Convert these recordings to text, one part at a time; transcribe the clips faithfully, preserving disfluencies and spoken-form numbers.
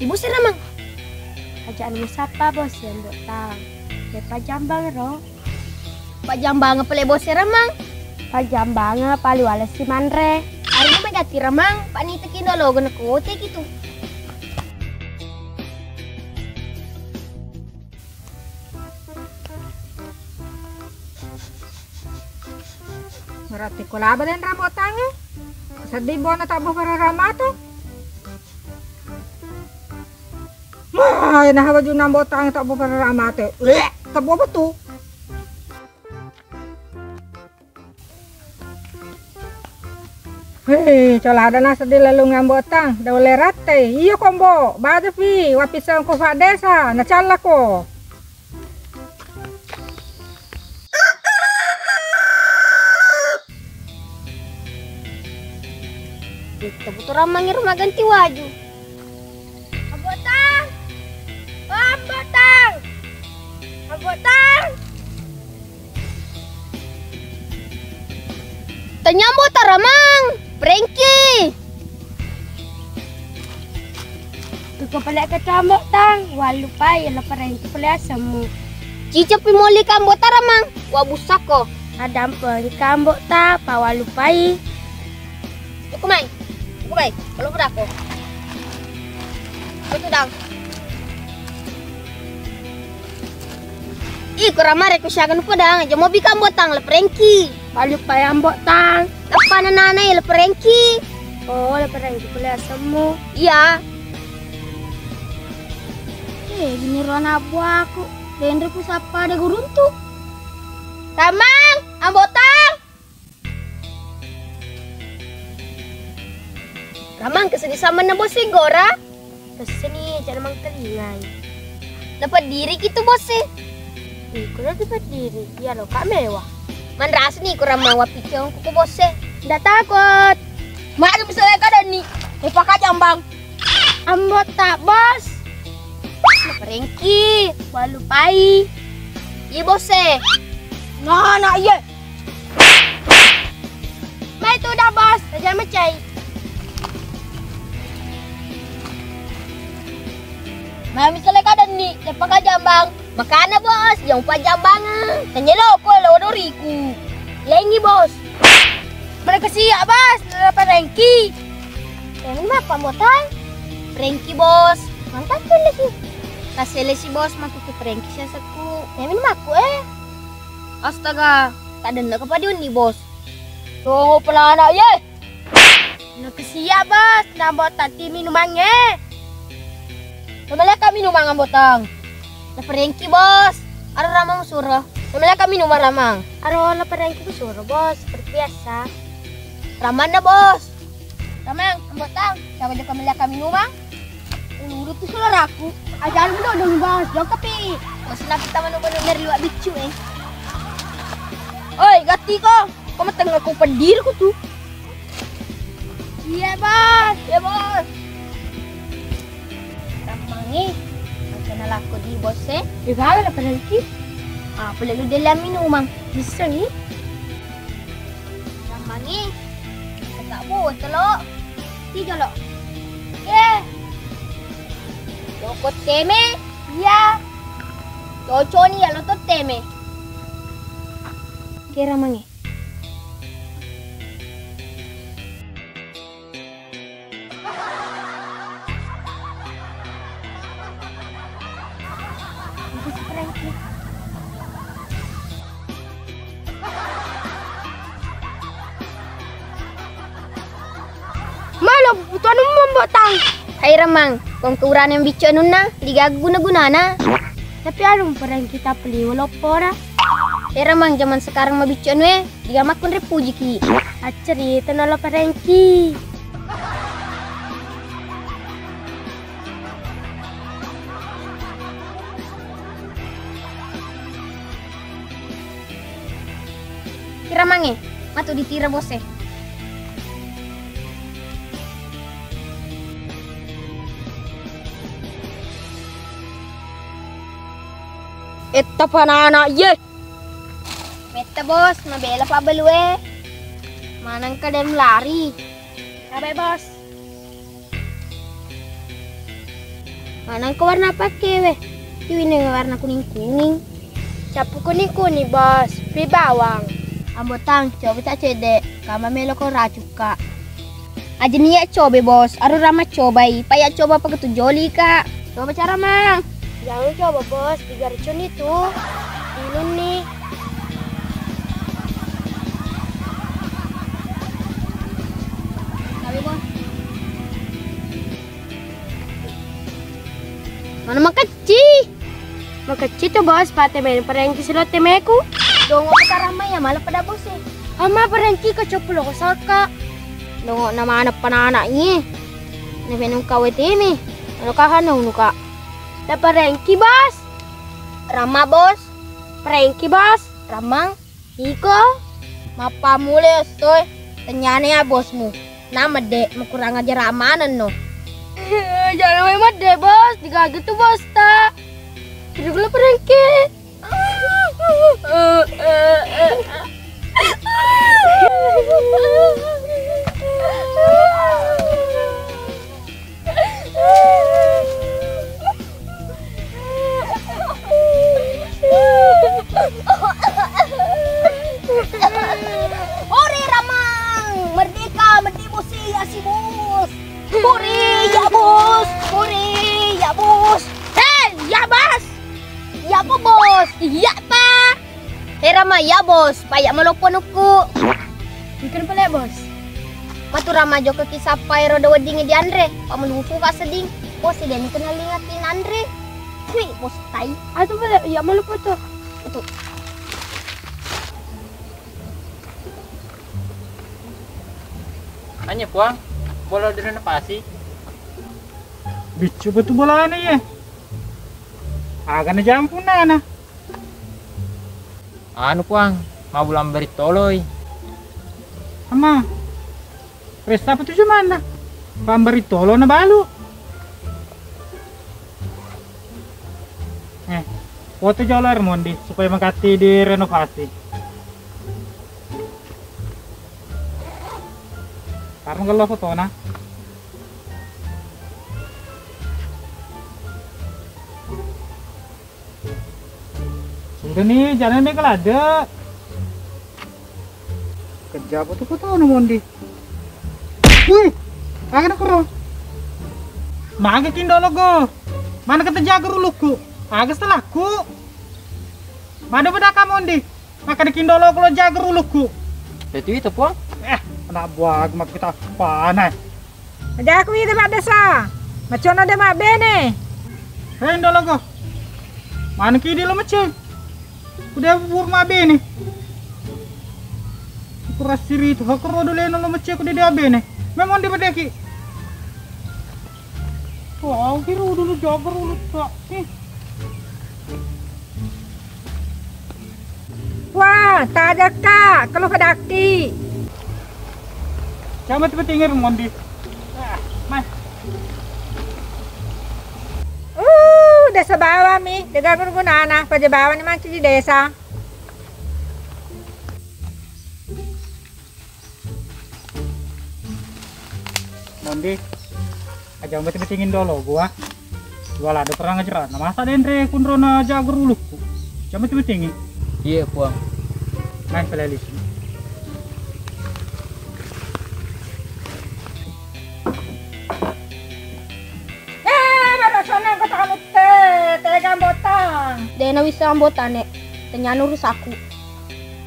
Ibu si Ramang. Aja'na musappa, Bos, ya, Ambo Tang. Pajjambang ro. Pajjambang pale, Bos, ya, Ramang. Pajjambang paluwale si manre. Arina magatti, Ramang, paniteki no logo na kote gitu. Berarti ko laba den Ambo Tang e. Seddi bona tabbo para ramatu. Wah, nah baju Ambo Tang tabbo para ramatu. Eh, tabbo betul. Hei, cola ada nasa di lalung Ambo Tang, daule ratte. Iyo ko Ambo, baju pi, wapiseng ko Pak Desa, nacalla ko. Itu butuh ramang rumah ganti waju. Ambo Tang! Oh, Ambo Tang! Ambo Tang! Tanya Ambo Tang Ramang, Prengki. Tuko pale ke Ambo Tang, wallupai lo Prengki pale asemmu. Cicepi moli ka Ambo Tang Ramang, wabusako. Adampeng ka Ambo Tang, pa wallupai. Cukup mai. Cukup mai. Kalau berapa? Betul dang. Ih, kurang mare ku siaga nu pedang. Aja mau bika Ambo Tang le Prengki. Palu payang Ambo Tang. Apa nana le Prengki? Oh, le Prengki kuliah semu. Iya. Eh, gini rona buahku. Denre ku sapa ada guruntu. Ramang, Ambo Tang. Ramang, keseni samanna Bos e gora? Keseni, jangan mangkelingai. Napeddiri kitu Bos e. Iko lagi pediri, iya lo kak mewah. Manrasni ko Ramang, wapiccengku ko Bos e. Ndak takut. Mari misalnya kadang ni, eh pakai jambang. Ambo Tang Bos. Prengki, walupai. Iya Bos e. Nah, nah iya. Mai tu dah Bos, aja mecai. Mai misalnya kadang ni, cepat ka jambang. Makana Bos, jangan lupa jambangan. Tanya lo ko lo doriku. Lengi Bos. Mereka siap Bos, napa Prengki? Yang ini apa Ambo Tang? Prengki Bos. Mantap tuh lagi. Kasih lesi Bos, matu ke Prengki siasaku. Yang ini aku eh. Astaga, tak ada nak kepada ni Bos. Tunggu pelana ye. Nakasia Bos, nambo tatti minumangnge. Namaleka minumang Ambo Tang. Naperengki Bos. Aro Ramang suro. Namaleka minumang Ramang. Aro naperengki suro Bos, seperti biasa. Ramanna Bos. Ramang, Ambo Tang, siapa jaka maleka minumang? Ulu tu suara aku. Ajar mudo dong Bos, jauh kepi. Bos nak kita manu-manu dari luar bicu eh. Oi, gati ko. Ko mateng aku pedir ku tu. Iya Bos. Iya Bos. Rammangi. Macam laku di Bos eh. Di bawah lah pergi. Ah, perlu dia lah minumang. Bisa ni. Rammangi. Kata botolo. Tiga lo. Ye. Loko teme. Iya. Cocok ni ya lo to teme. Kira mangi. Malo butuh anu Ambo Tang. Hai Ramang, kong keurane biccu anunna, digaga guna-gunana. Tapi anu perang kita peliu loppora. Hai Ramang, zaman sekarang mabiccu anu e. Diga makkunre pujiki. Accerita nala parengki. Tira mange, matu ditira Bos e. Etta panana ye. Metta Bos, mabela pabbalu e. Manengka dem lari. Abe Bos. Manengka warna apa kewe? Iwini warna kuning-kuning. Cappu kuning-kuning, Bos. Pi bawang. Ambotang, coba cak cedde. Kama melo ko racukka. Aja ni ya coba, Bos. Aru Rama cobai. Pa ya coba apa ketu joli ka. Coba cara mang. Jangan coba, Bos. Tiga racun itu. Minum nih. Tapi, Bos. Mana makecci? Makecci tu, Bos, pate main perengki silo temeku. Dongo kata Rama ya, malah pada Bos e. Ama perengki ke copu lo saka. Dongo nama anak panana ini. Ne menung kawe teme. Alo kahan unuka. Da perengki, Bos. Rama, Bos. Perengki, Bos. Ramang. Iko, mappammula esso e, tennyana ya bosmu. Na medde, makurang ajar manenno. Jangan main medde, Bos. Digaga tu bos ta. Dulu perengki. Ore Ramang, merdeka, merdeka Bos, ya si Bos. Ore ya Bos, ore ya Bos. Hei, ya Bos. Ya apa Bos? Iya pa. Hera ma iya Bos, paya maloppo nukku. Ikan pale Bos. Matu rama jokka ki sappa ero da weddingnge dianre, pa malupu ka sedding. Bos, de ni kenal lingati nanre. Wih, Bos tai. Atu pale iya maloppo tu. Atu. Anya Puang, bola direnovasi. Biccu betu bolana ye. Aga na jampunana. Anu Puang, mabbulang beri toloi. Ama, ressa apa tu jamanna? Pamberi tolo na balu. Eh, foto jolo Mondi supaya makati direnovasi. Karena kalau fotona. Sudah nih, jangan nih kelada. Kerja apa tuh kau tahu nih Mondi? Wih, agak kero. Mage kindo logo. Mana kata jaga ruluku? Agak salahku. Mana beda kamu Mondi? Maka dikindo lo kalau jaga ruluku. Itu itu Puang. Eh, anak buah aku mati kita panai. Aja aku ida maddesa. Macono de mabbene. Hei ndologo. Manaki di lo mecce. Kuda bur mabbene. Kurasiri tu hakro dole no lo mecce kuda de abene. Memang di bedeki. Wah, kira dulu jaga ruluku. Eh. Wah, tajakka, kalau pedakki. Jangan tiba tinggi Mondi. Ah, mai. Uh, desa bawah mi, dega guna-gunana, paja bawah ni manci di desa. Mondi, aja mati-matingin dolo gua. Gua lado perang aja na masa denre kunro na jago ruluku. Aja mati-matingin. Iya, Puang. Main playlist. Eh, baru sana kau tak te, tega botang. Dena bisa botane, tanya nurus aku.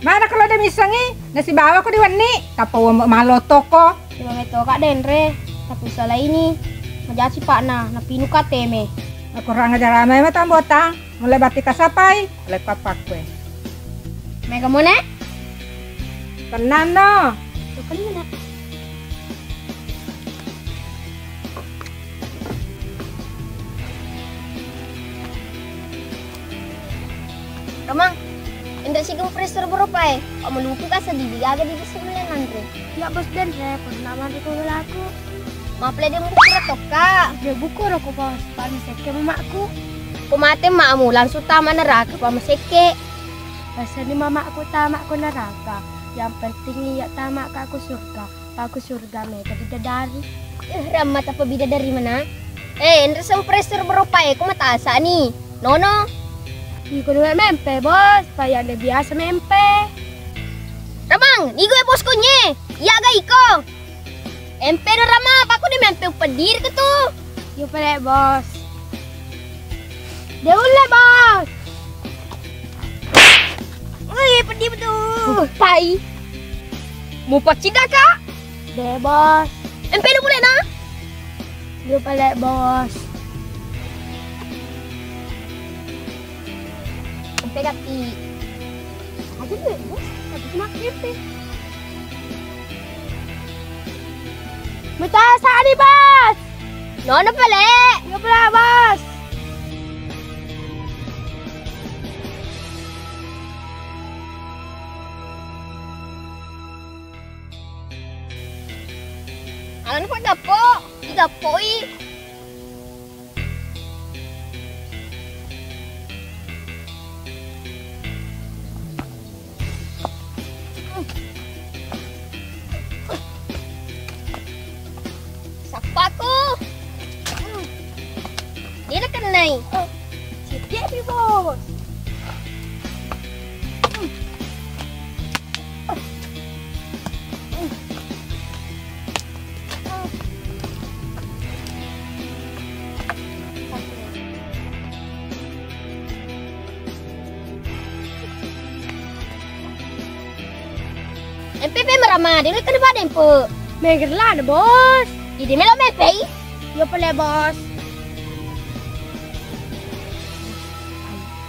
Mana kalau de missengngi, nasibawa ko diwenni, tappa uwambe malotto ko. Sibawa metto ka denre, tapi usalaini, majaci pakna, napinu ka teme. Akurang ajar amai mata botang, mulai batti kasapai, lekko appakkue. Mega mone? Tenang no. Tuh kan mana? Romang, enre sigung freezer berupa e. Kok meluku ka sedih digaga di besi menen nanre. Ya bos denre, pernah mandi ko laku. Maple de mukura tokka. De buku roko bos, pamesekke mamakku. Ko mate makmu langsung tama neraka pamesekke. Pasani mamakku tama ko neraka. Yang penting iya tama ka ku surga. Aku surga mega bidadari. Eh, ramma tappa bidadari mana? Eh, enre sempressur berupa e, ko matasa ni. Nono. Iko dua mempe, Bos. Payande biasa mempe. Ramang, nigo e bos konye. Iya ga iko. Empe do Rama, pako de mempe upediri ke tu. Yo pele, Bos. De ulle, Bos. Wih, pedih betul. Pai. Mau pacida, Kak? De, Bos. Empe lu mulai, nah? Lu pale, Bos. Empe gati. Aja lu, Bos. Tapi cuma empe. Mutasa ni, Bos. Nono pale. Lu pale, Bos. Alana paggappo, digappoi. Sappaku. Dia kennai. Sedih, Bos. Empe pe marama, de' kan pada empe. Meger lada, Bos. Ide melo mepe i. Yo pale, Bos.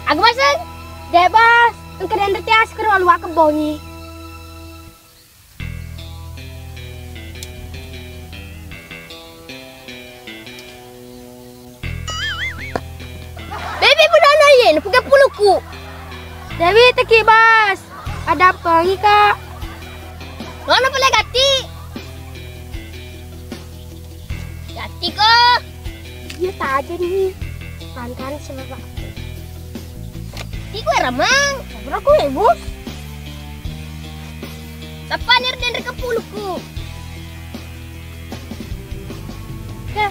Aga maseng? De', Bos. Engka denre teas kero luwa kebongi. Bebe, punana ye, napuga puluku. Dewi, teki, Bos. Ada apa lagi, Kak? Nono pale gati. Gati ko. Iya taja nih. Pantan sama Pak. Tiku era, Mang. Berapa ya, Bos? Sappa ni denre kepuluku. Ya.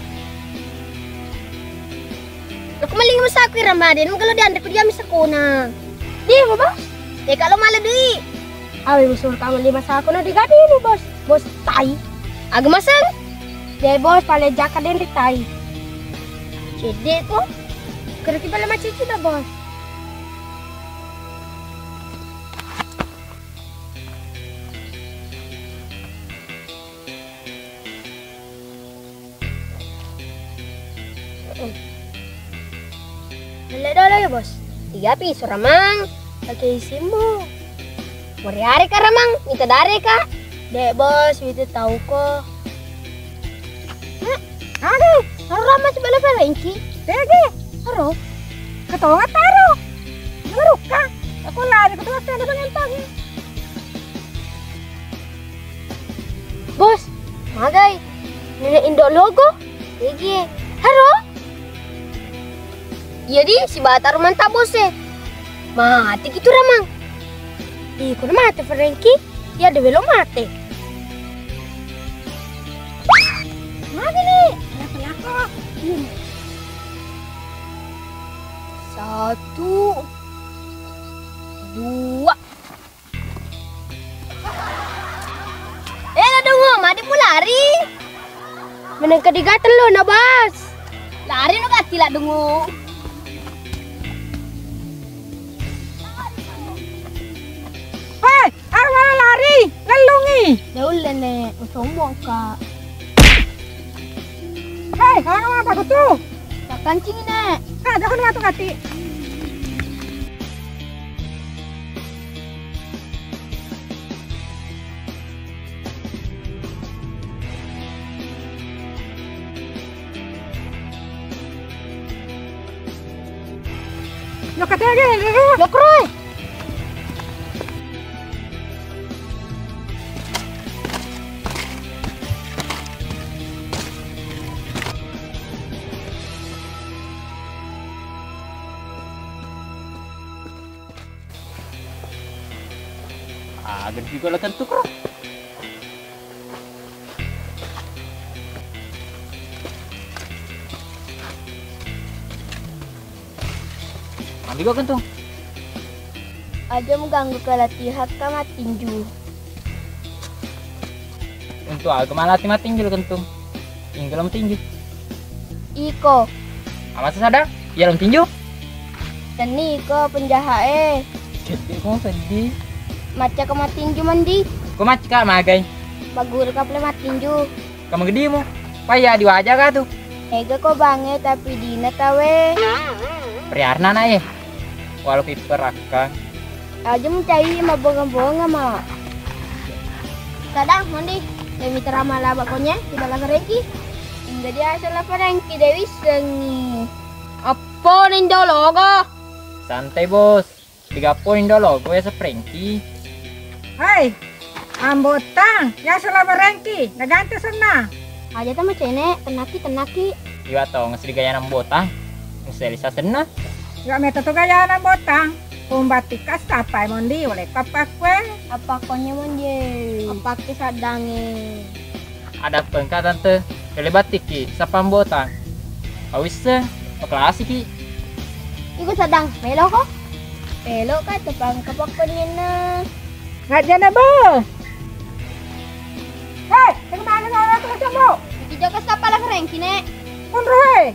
Aku maling masaku i Ramadan, kalau dianre ku dia misakona. Di, Bos. Ya, kalau malah dui. Awe, musuh kamu lima saku na digadi ini, Bos. Bos, tai. Aga maseng? De', Bos, pale jaka denre tai. Cede' ko. Kira ki pale macici dah, Bos. Melle dolo ya, Bos. Iya pi, Suramang. Pakai isimu. Muriare ka Ramang, minta dare ka. De', Bos, itu tau ko. Hah? Aduh, aro Ramang coba level lengki. Tege, aro. Ketonga taro. Ngeruka. Aku lari ketonga taro dengan tangi. Bos, magai. Nenek Indo Logo. Egi, haro? Iya di, si Batara mantap, Bos e. Mati kitu Ramang. Ih, kono mate Franky. Iya de' welo mate. Mati ni. Lako-lako. Ini. Satu, dua. Eh, Ladungu, madi mu lari? Menengka digateng lo na, Bos. Lari no gati, Ladungu. Hei, arwala lari, ngellungi. Daulle, Nek, sombong ka. Hei, aga mappaku tu? Makkancing, Nek. Ah, jangan matu gati. Lokatege, Roro. Lokro. Ah, gede juga lah tentu kok. Digo Kentung. Aja muganggu ke latihan ka mattinju. Untuk aga malati mattinju lo Kentung? Ingga lo mattinju. Iko. Amasa sadang? Iya lo mattinju. Tenni iko penjahat e. Sedih kok sedih. Macca ka mattinju mandi. Ko macca ka magai. Maguru ka pale mattinju. Kamagedimu, paya diwaja ka tu. Ega ko bange tapi dina tawe. Priarna na e. Walau piperakka. Aja mucai mabonga-bonga ma. Sadang mandi, demi terama laba konye, tidak lagi rengki. Hingga dia asal apa rengki Dewi sengi. Apa nih logo? Santai bos. Digappo Indo Logo ya seprengki. Hei, Ambotang, ya selabarengki, naganti senna. Aja tama cene, tenaki, tenaki. Iwa tong, sedi gaya Ambotang. Muselisa senna. Iwa meta tu gaya Ambotang. Kumbati kas apa mondi, oleh kapakwe. Apa konye mondi? Apa ki sadange? Ada pengka tante, kele batiki, sapang botang. Awisse, pakelasiki. Iku sedang melo ko? Melo ka tepang kapakkonyenna. Ngajana bo. Hei, kemana sama aku coba? Iki jaka sapa la Franky ne? Kunro hei.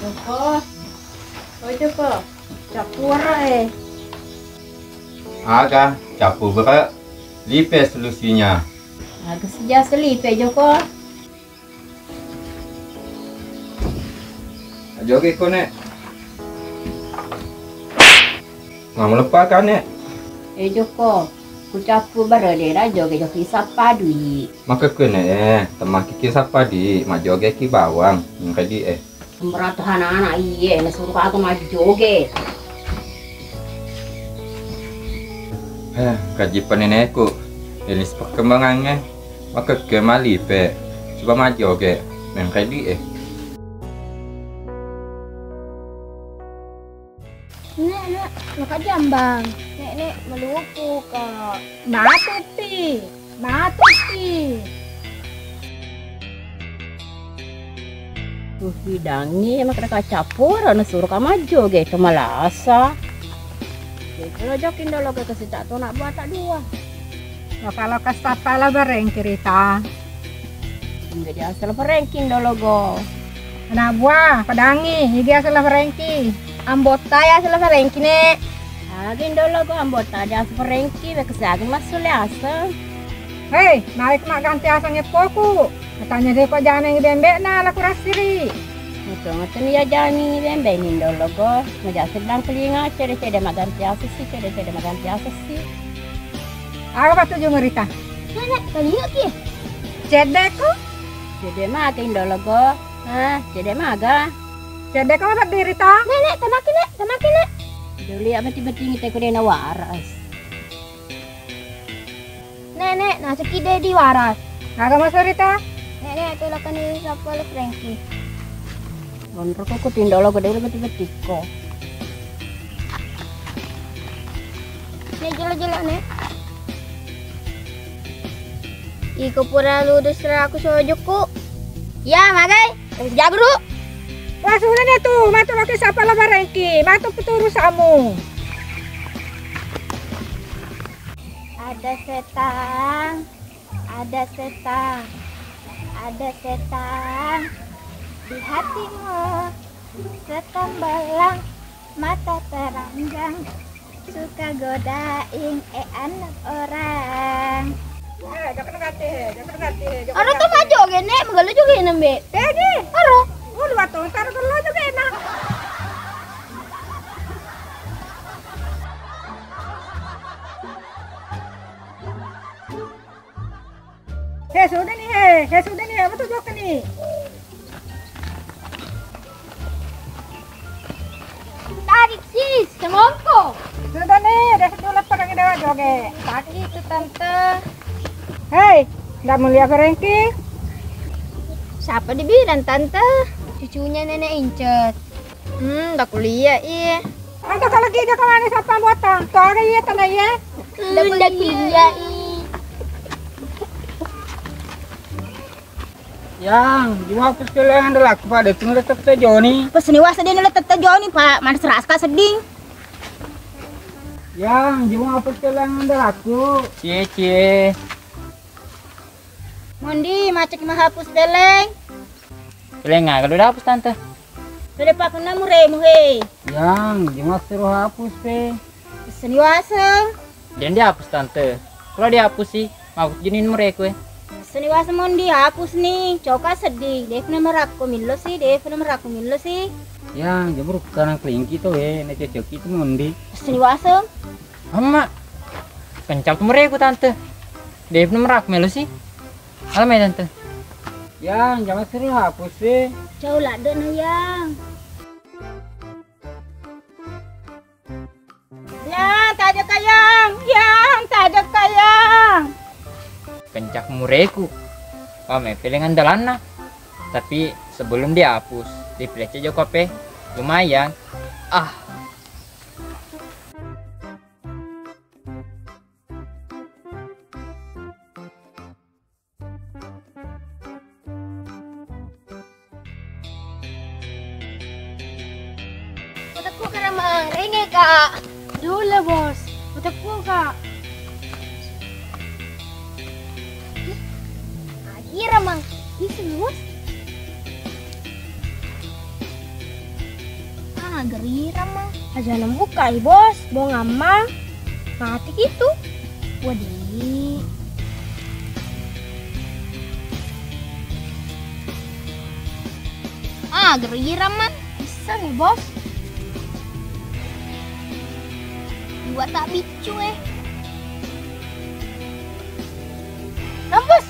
Joko, oh Joko, cappura e. Aga, cappu bere, lipe solusinya. Aga sija selipe Joko. Joge ko ne. Mama lupa kan ne. E Joko, ku cappu bere dera joge-joge sappa dui. Makkekkune e, temmakiki sappa di, majjogeki bawang, engka di e. Umratu anak-anak iye, nasuru aku majjoge. Eh, kaji penenekku, jenis perkembangannya, makkekke malipe, coba majjoge, engka di e. Nek, nek, maka jambang. Nek, nek, meluku ka. Matupi, matupi. Uhidangi, maka kacappura, nasuru ka majjoge, kemalasa. Jadi lo jokin dolo ke kesita tu nak buat tak dua. Maka lo kastapa la bareng kirita. Hingga dia asal Franky Indo Logo. Anak buah, padangi, igi asal Franky. Ambotta ya asal Franky ne. Agi Indo Logo ambotta dia asal Franky, bekasi agi masuk le asal. Hei, malik mak ganti asal ngepoku. Katanya deh kok jangan yang bembe na laku rasiri. Mutu-mutu ni ya jani bembe ni Indo Logo. Ngejak sedang kelinga, cede-cede mak ganti asal si, cede-cede mak ganti asal si. Aga patuju merita? Nenek, tadi yuk ki. Cedde ko? Cedde maga Indo Logo. Hah, cedde maga. Cedde ko berdiri ta? Nenek, tamaki nek, tamaki nek. Duli apa tiba-tiba kita kudena waras. Nenek, nasiki de di waras. Aga maserita? Nenek, tulakan di sappo le Franky. Monro ko ku Indo Logo de beti-betiko. Nek jelo-jelo nek. Iko pura ludus aku sojukku. Ya, magai. Jabru. Wah, sudah deh tuh, matu pakai sapa la barengki, matu peturusamu. Ada setan. Ada setan, ada setan di hatimu. Setan belang, mata teranjang, suka godain eh anak orang. Eh, jangan ngerti, jangan ngerti, jangan. Aro to majo gene, magalo juga nembe. Tegi. Aro. Ulu atau tar gelo juga enak. He, sudah nih, he. He, sudah nih, he. Betul juga nih. Tarik, sis, semongko. Sudah nih, udah sudah lepas kaki dewa joge. Pagi itu, Tante. Hei, nggak mau lihat Franky? Siapa dibilang, Tante? Cucunya Nenek Incet. Hmm, ndak kuliah, iya. Anta kalau gigi kemana siapa buatan? Tuh ada iya, tanah iya. Ndak kuliah, iya. Yang, juma hapus pele andalakku, Pak, de' tu nulle tette joni. Peseni wase de' nulle tette joni, Pak. Mana serasa sedding. Yang, juma hapus pele andalakku. Cie, cie. Mondi, macet mahapus pele. Pele aga lo dihapus, Tante? Pele pakunna muremu, he. Yang, juma suruh hapus, pe. Peseni wase. De' dihapus, Tante. Kalau dihapus sih, mau jenin mureku, eh. Peseni wase Mondi, hapus ni. Coka sedding. De' pernah merakko millo sih, de' pernah merakko millo sih. Yang, jemur kanang kelingki to, eh. Na cocoki to Mondi. Peseni wase. Amma, kencang tu mureku, Tante. De' pernah merakko millo sih. Alamai, Tante. Yang, jama suruh hapus, eh. Jauh ladde' na, Yang. Yang, tajaka, Yang. Yang, tajaka, Yang. Kencang mureku. Wah, mepeleng andalanna. Tapi sebelum dihapus, dipelecet joko H P. Lumayan. Ah. Utekku ka, Ramang, renge ka. Dole, Bos. Utekku ka. Ih, agira, Mang. Bisa, Bos. Ah, gerira, Mang. Aja' na buka i, Bos. Bong Amma. Mati gitu. Wadi. Ah, gerira, Mang. Bisa nih, Bos. Dua tak bicu, eh. Nambus.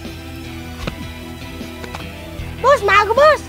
Bos, maga, Bos.